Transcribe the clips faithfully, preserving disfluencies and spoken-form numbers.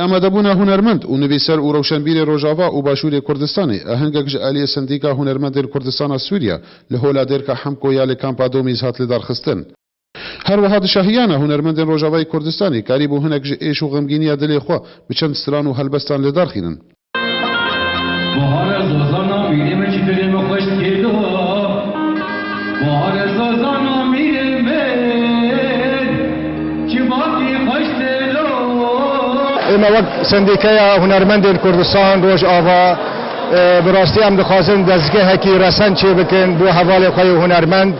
Amadebûna hunermend û nivîser û rewşenbîrê Rojava û Başûrê Kurdistanê, ahengek ji aliyê Sendîka Hunermendên Kurdistana Sûriye li Hola Dêrka Hemko ya li Kampa Domîz hat lidarxistin. Her wiha di şahiyana hunermendên Rojavayê Kurdistanê karîbû hinek ji êş û xemgîniya dilê xwe bi çend stran û helbestan li dar xînin. Bahare zazana mîrê me çi dilê me xweş dikê do. Bahare zazana mîrê me çi vakî xweş dê do. Ême wek Sendîkeya Hunermendên Kurdistan Rojava, e, bi rastî em dixwazin dezgehekî resen çêbikin bo hevalê xwe yê hunermend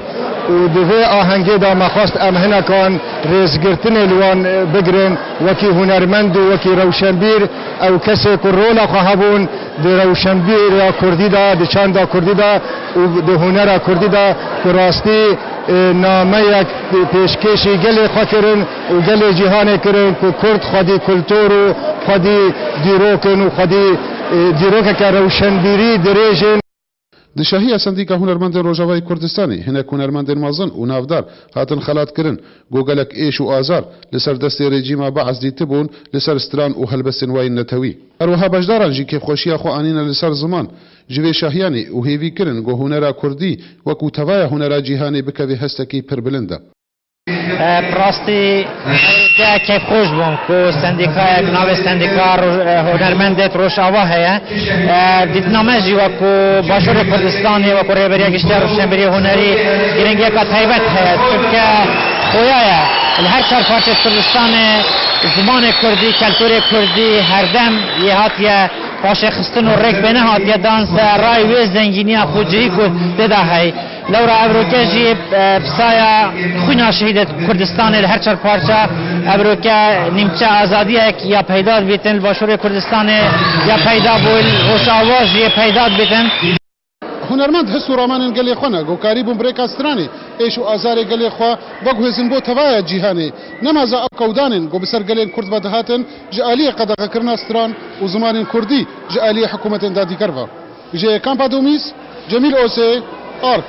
û di vê ahengê de me xwest em hinekan rêzgirtinê li wan, e, bigirin, wekî hunermend û wekî rewşenbîr. Ew kesê ku rola xwe hebûn di rewşenbîra kurdî de, di çanda kurdî de û di hunera kurdî de, bi rastî, e, nameyek pêşkêşî gelê xwe kirin û gelê cîhanê kirin ku kurd xwedî kultur û xwedî dîrok in û xwedî, e, dîrokeke rewşenbîrî dirêj in. Di şahiya Sendîka Hunermendên Rojavayê Kurdistanê hinek hunermendên mezin û navdar hatin xelatkirin, ku gelek êş û azar li ser destê rejîma Beas dîtibûn li ser stran û helbestên wayên netewî. Her wiha beşdaran jî kêfxweşiya xwe anîne li ser ziman. Ji vê şahiyanê û hêvî kirin ku hunera kurdî wekû tevaya hunera cîhanê bikeve hestekî pir bilind e. E, bi rastî ewroke kêfxweş bûm ku sendîkayek, navê Sendîka Roj-, e, Hunermendêt Rojava heye. E, dîtina me jî wekû Başûrê Kurdistanê, wekû Rêveberiya Giştî ya Rewşenbîrî Hunerî giringiyeka taybet heye. Çunke xoya ye. Li her çar parçeyê Kurdistanê zimanê kurdî, keltûrê kurdî herdem yê hatiye paşêxistin û rêk pê nehatiye dan, serayê wê zengîniya xwecihî ku tê de heye. Lewra evroke jî, e, bi saya xwîna şehîdê Kurdistanê li her çar parça evroke nîmçe azadiyek ya peyda dibîtin, li Başûrê Kurdistanê ya peyda bû, li Rojava jî yê peyda dibîtin. Hunermend his û ramanên gelê xwe ne, ku karîbûn bi rêka stranê êş û azarê gelê xwe veguhêzin bo tevaya cîhanê. Nemaze ew kewdanên ku bi ser gelên kurd ve dihatin ji aliyê qedexekirina stran û zimanên kurdî ji aliyê hikûmetên dadîger ve. Ji Kampa Domîz, Cemîl Osê, Ark.